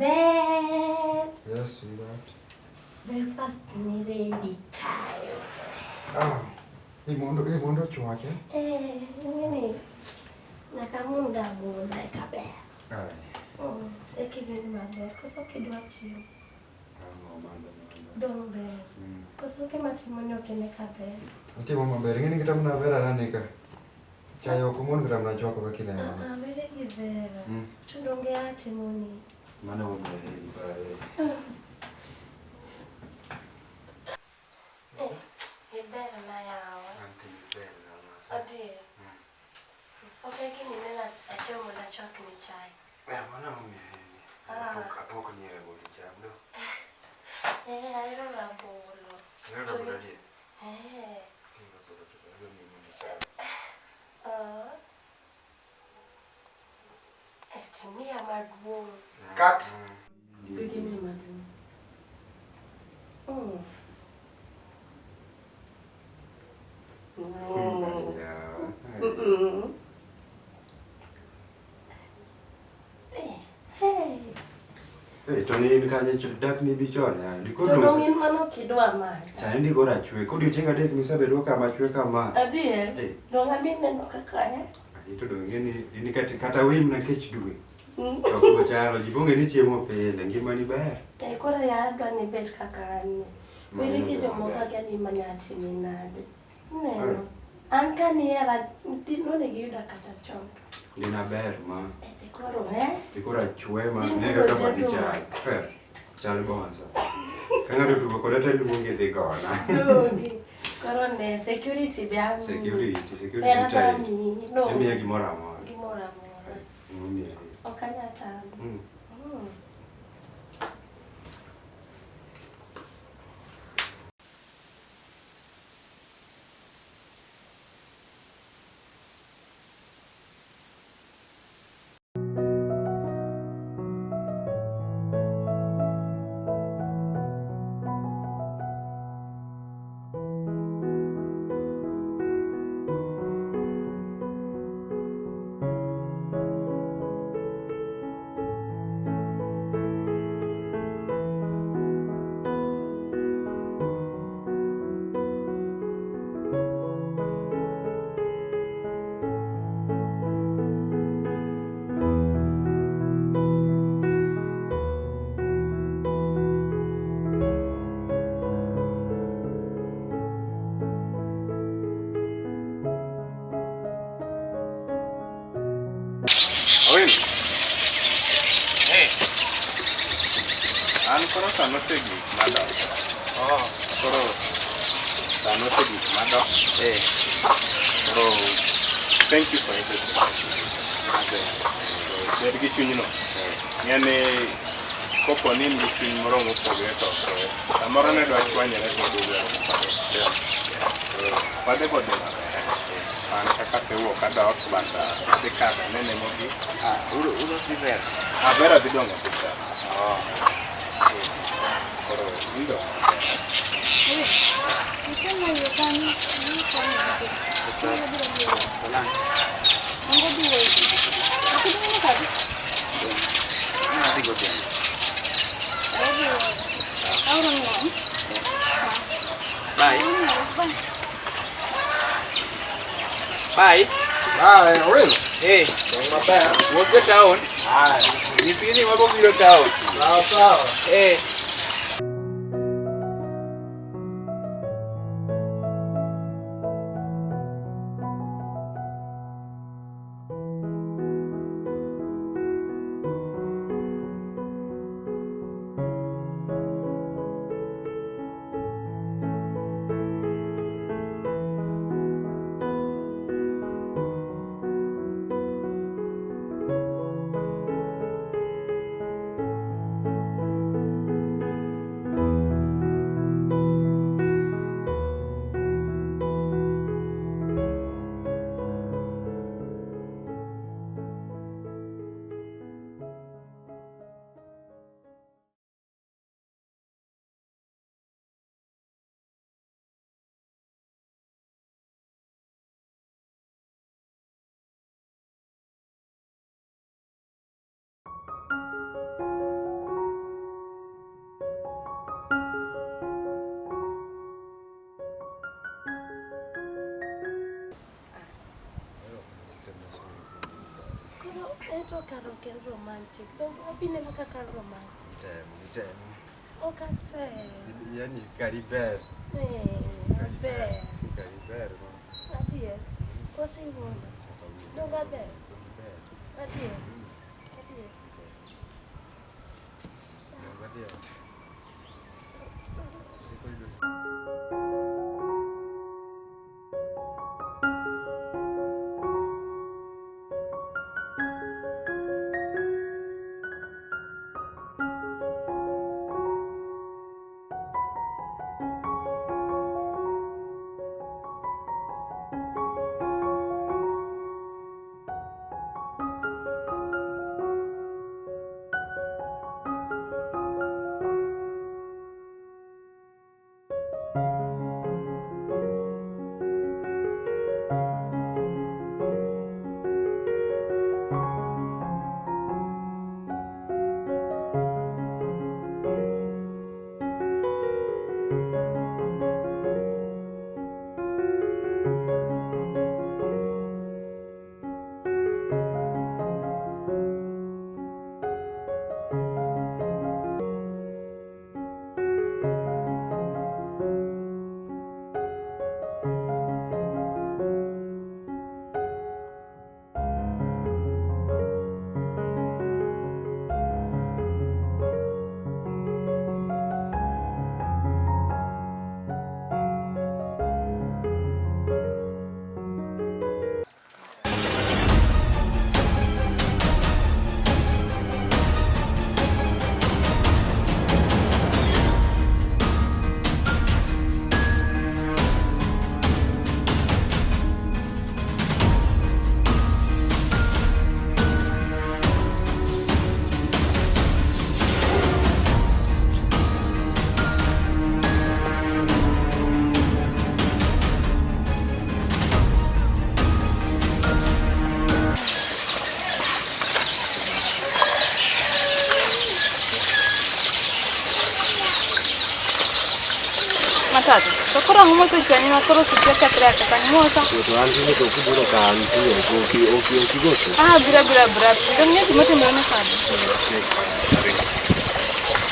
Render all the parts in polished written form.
Ber. Yes, sweetheart. Breakfast ni ready kae. Ah, imondo chwake? Eh, ng'eni nyaka amund amunda eka ber. Ai. Eka ibed maber. Koso kidwa chiemo? Dong' ber. Koso gima atimoni ok ine ka ber. Itimo maber. Ing'eni kata mana Vera nani ka. Chai ok omon kata mana chwako kaka ineno. Ah, were gi Vera. To donge atimoni. Mano emomiyo aheri, koro aheri. Eh, iberna yawa. Anti iberna ma. Adier. Ok e gini neno achiew mondo achwakni chai. Eh, mano emomiyo aheri. Ah. Apok ni rabolo cham do. Eh, ahero rabolo. Ahero rabolo adier? Eh. Rabolo to adwa ni mondo icham. Ah. Eh, timiya maduong'. Cut. Gi miya maduong'. Yeah. Eh, hey. Eh, to ni in kanye dak ni bi chon ya. Diko To dong. dong' in mano ok idwa mach. Sani ndiko rachwe. Kodiochieng' adek misebedo kama chwe kama. Adier. Eh. Dong' abi neno kaka eh. Ani to dong' ing'e ni in kata wim na kech dwe. To ok chalo ji bonge ni chiemo pile ngimani ber. Eh, koro ya adwa ni ibed kaka an ni. Mano Weri gi ber. jomoko akia ni manya timi nade. Ineno. An ka nihera nonego iyuda kata chon. Ngina ber ma. Eh, koro eh. Koro achwe ma In ne koro kaka badi jeto. chal. Eh, chal bonza. Ka ng'ato tugo koda to iluonge dhi gona. Donge. Koro ne security be amiyi. Security Hera tight. amiyi. No. Imiya gimoro amora. Gimoro amora. Emomiyo. Ok anyal tami. Owino. Hey. An koro sano osegik madok. Oh. Koro sano osegik madok. Eh. Koro thank you for everything. Okay. So, bed gi chunyno. Ng'e ni kopo ni in gi chuny moro mopogre to ok samoro ne dwa chwanyore kod ugwe. Yeah. Wadhi bodhi maber. An kaka asewuok adok but adhi kadho anene mogik. Ah, uro dhi Vera. Ah, Vera dhi dong' e osiptal. Oh. Koro in dong' maber. Adhi godhiambo. Bye. Bye. Bye, Owino. Hey, Dong' maber. wuok e town. Haya. Nyisgi ni wago biro town. Sawa sawa. Eh. karo ok en romantic. Donge abineno kaka en romantic. Item. Ok ase. Yaani kari ber. Eh, aber. Kari ber ma. Adier. Koso iwuonda. Donge aber? Ber. Adier. Adier. Donge adhi ot. Matatu. To koro ang'o mosechwanyi ma koro suti okethre aketha? Ng'imosa. To an tinde to ok ibiro ka antie, to ok igocho. Ah, biro abira abira. Dong' ng'e gima timore ne kado.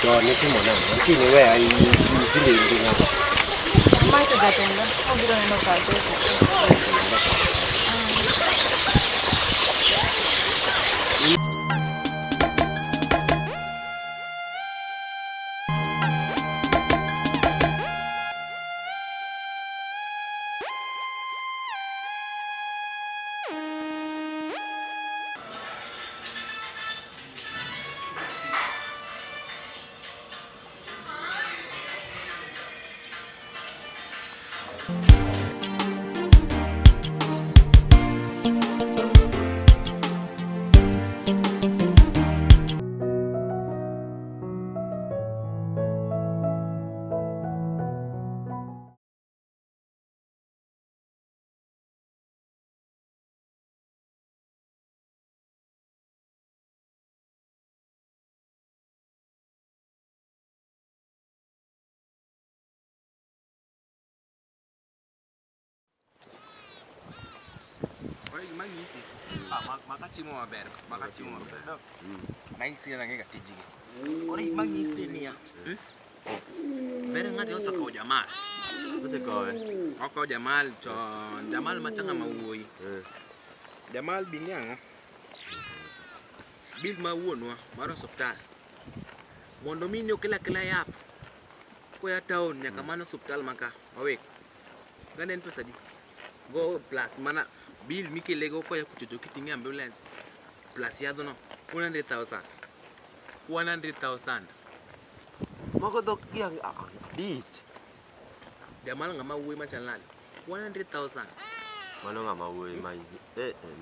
To nitimo nang'o? Antie niweya tinde in gi ng'ato. Mae to jatenda. Obiro neno pacho e osiptal. Koro gima anyisi, maka chiemo maber, maka chiemo maber. Nang'isi nang'e ga tijgi. Koro gima anyisi niya, ber ng'ato osekawo Jamal. Osekawe. Okawo Jamal to Jamal macha ng'ama wuoyi. Jamal bi ng'e ang'o? Bill ma wuonwa mar osuptal. Mondo mi ne okel akela yath koya town nyaka mano osuptal maka wawek. Gane en pesa adi? Go plus mana bill mikelego koya kucho to kiting'e ambulance plus yadhno 100,000. 100,000. Mago dhok gi abich. Jamal ng'ama wuoyi machal nade? 100,000. Mano ng'ama wuoyi ma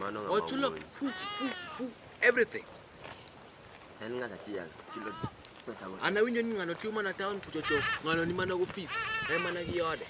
mano ng'ama Ochulo wuoyi. fu fu fu everything. En ng'at achiel chulo pesa go. An awinjo ni ng'ano tiyo mana town kucho cho, ng'ano ni mana ofis, en mana gi ode.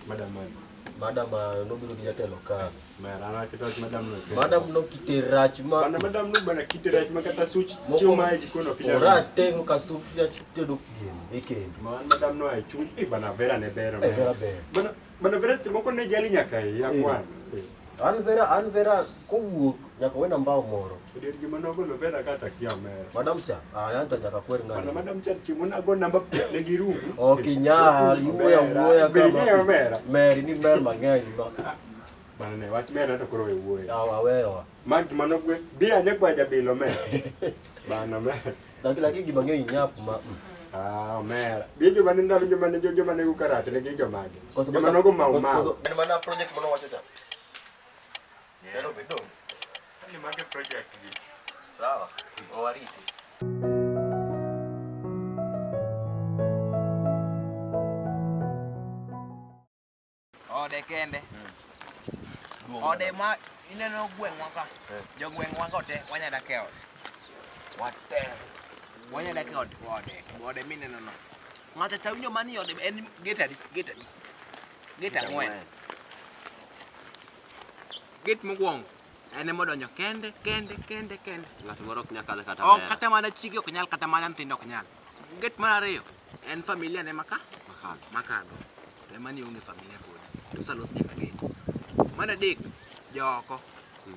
Madam Mike. Madam nobiro gi jatelo ka. Mera na kito madam no. Madam no kite rach ma. Bana madam no bana kite rach ma kata such chiemo ma e jikon ok inyal. Ora tengo ka sufuria tedo e kendo. Man madam no ai chuny e bana Vera ne bero. Eh, Vera ber. Bana bana Vera seche moko ne jali nyaka e ya kwan. An Vera kowuok nyaka wena mbao moro. Adier gima nogolo Vera kata kia omera. Madam cha, ah an to nyaka kwer ng'ani. Bana madam cha chiemo nago namba ne girum. Ok inyal iwuoyo awuoya Be ing'eyo omera. Meri ni mer mang'eny ma. Bana ne wach mera to koro we wuoyo. Awewa. Ma gima nogwe bi anya kwa jabilo mera. Bana mera. Lakini gima ng'eyo inyap ma. Ah omera. Bi joma ne ndalo joma ne joma ne go karate ne gin jomage. Joma nogo mau mau. En mana project mano wacho cha. Neno bedo. Ni mage project gi. Sawa. Owariti. Ode kende. Ode ma ineno gweng'wa ka. Jogweng'wa go te wanyadak e ot. Wate. Wanyadak e ot ode. Ode mineno no. Ng'ato cha winjo mani ode en gate adi? Gate adi? Gate ang'wen. Gate mokwongo en emodonjo kende kende kende kende. Ng'at moro ok nyal kadho kata Ok mera. kata mana chike ok nyal kata mana nyithindo ok nyal. Gate mar ariyo en familia ne maka Makadho. makadho. To ema ni onge familia kodi. To oselos nyaka gate. Mar adek jooko.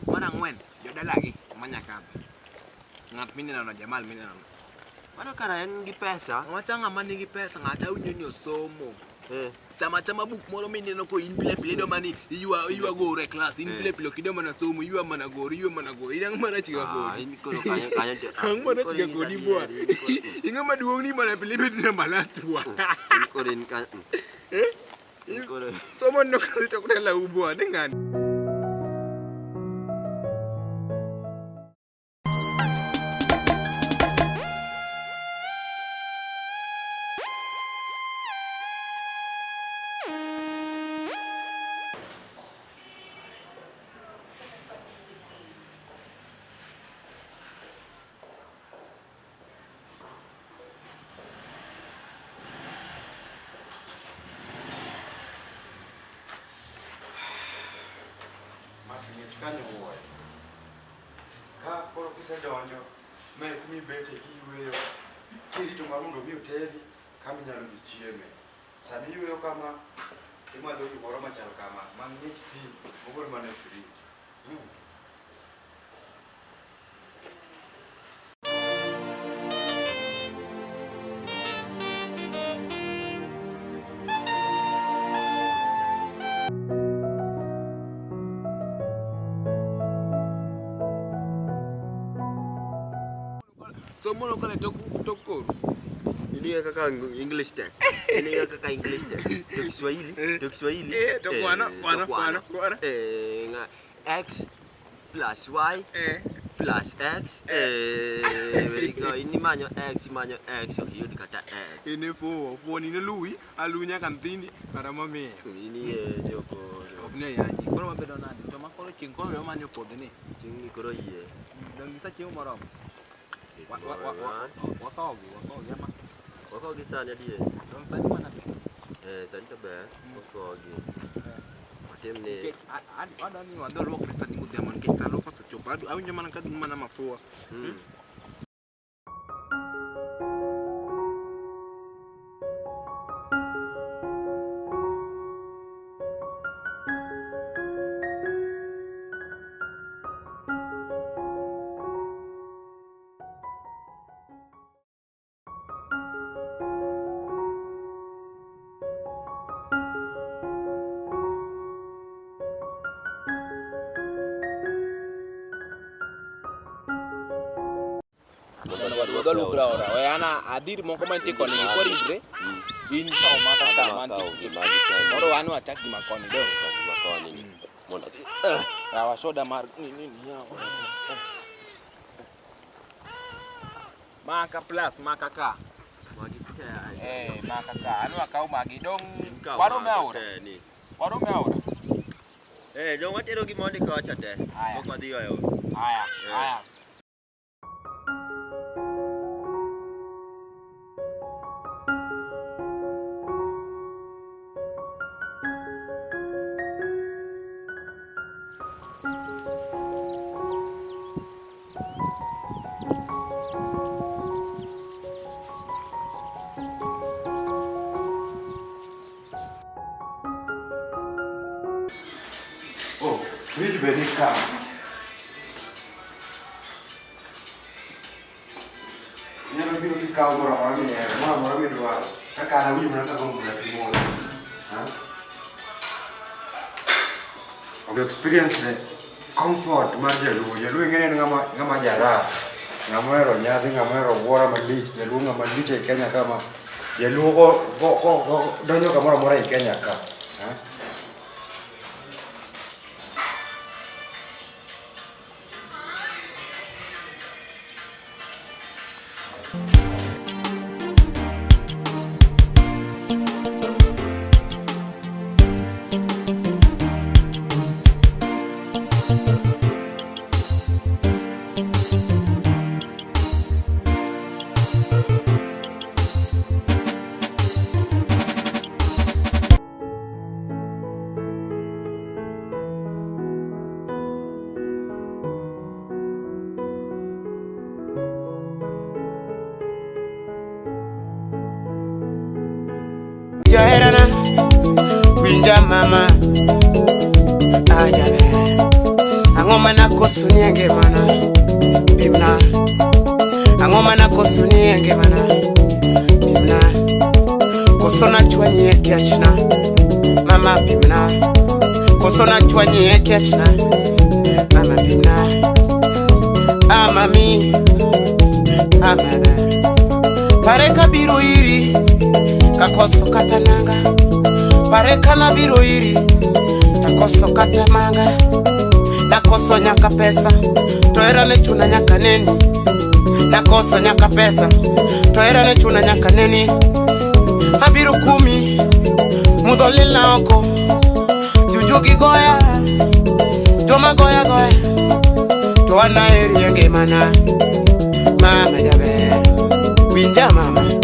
Mar ang'wen jodalagi manyakadho. Ng'at mineno no Jamal mineno no. Mano kara en gi pesa. Wacha ng'ama nigi pesa ng'ata winjo ni osomo. Sama chama buk moro mineno ko in pile pile idwa ni iywa goro e klas in pile pile ok idwa mana somo iywa mana goro iywa mana goro in ang' mana chiga Ah, gori. in koro kanyo kanyo to. Ang' mana chiga gori bwa. Ing'ama duong' ni mana pile pile namba last bwa. In koro in kanyo. In koro. Somo no kal to kudala bwa ni ng'ani. Kanyo wuoyo. Ka koro kisedonjo ma e kuma ibete kiyueyo kirito mar mondo mi oteri kama inyalo dhi chieme. Sama iyueyo kama imadho gimoro machal kama mang'ich thi mogol mana e frij. Somo no kale tok tok koro. Iniga kaka English tek. Iniga kaka English tek. To Kiswahili, to Kiswahili. To kwano, kwano, kwano, kwano. Nga X plus Y plus X. Very in imanyo X, imanyo X, ok iyud kata X. In fuwo, fuwo ni luwi, aluwi nyaka nyithindi kata mamiyo. Ini joko. Ok ne yanyi. Koro wabedo nade? To ma koro chieng' koro yo mani opodho ni. Chieng' ni koro yie. Dong' nyisa chiemo moromo. Wakawogi, wakawogi ama. Wakawogi sani adier. Dong' sani mana ber. Sani to ber, wakawogi. Watim ni. Adwa ni wadhi waluokre sani godhiambo nikech sa luok osechopo. Awinjo mana ka dum mana mafua. Ana adhir moko mantie koni gi koridre in kaw maka ka mantie koro wan wachak gi makoni do makoni mondo rawa soda mar ni ni yawa maka plus maka ka magi te maka ka an wakaw magi dong warome aora warome aora dong watero gi mondi kocha te pok wadhi ywayo haya haya. Fridge be ni ka. Inyalo biro kikawo moro amora mihero, moro amora midwaro. Kaka an awinjo mana kaka mvula pi modho. Ha? Ok experience the comfort mar jaluo. Jaluo ing'e ni en ng'ama ng'ama jaraha. Ng'ama ohero nyadhi, ng'ama ohero wuora malich. Jaluo ng'ama lich ei Kenya ka ma jaluo ko ko ko ko donjo kamoro amora ei Kenya ka. Ha? Jaherana, winja mama, ajaber. Ang'o mana koso ni e ngimana, pimna. Ang'o mana koso ni e ngimana, pimna. Koso nachwanyi e kechna, mama pimna. Koso nachwanyi e kechna, mama pimna. Ah mami, ah baba. Pare kabiro iri, kakoso kata nanga. Pare kana biro iri, takoso kata manga. Nakoso nyaka pesa, to hera ne chuna nyaka neni. Nakoso nyaka pesa, to hera ne chuna nyaka neni. Abiro kumi, mudho lilna oko. Jujugi goya, joma goya goya. To an aheri e ngimana, mama jaber. Winja mama.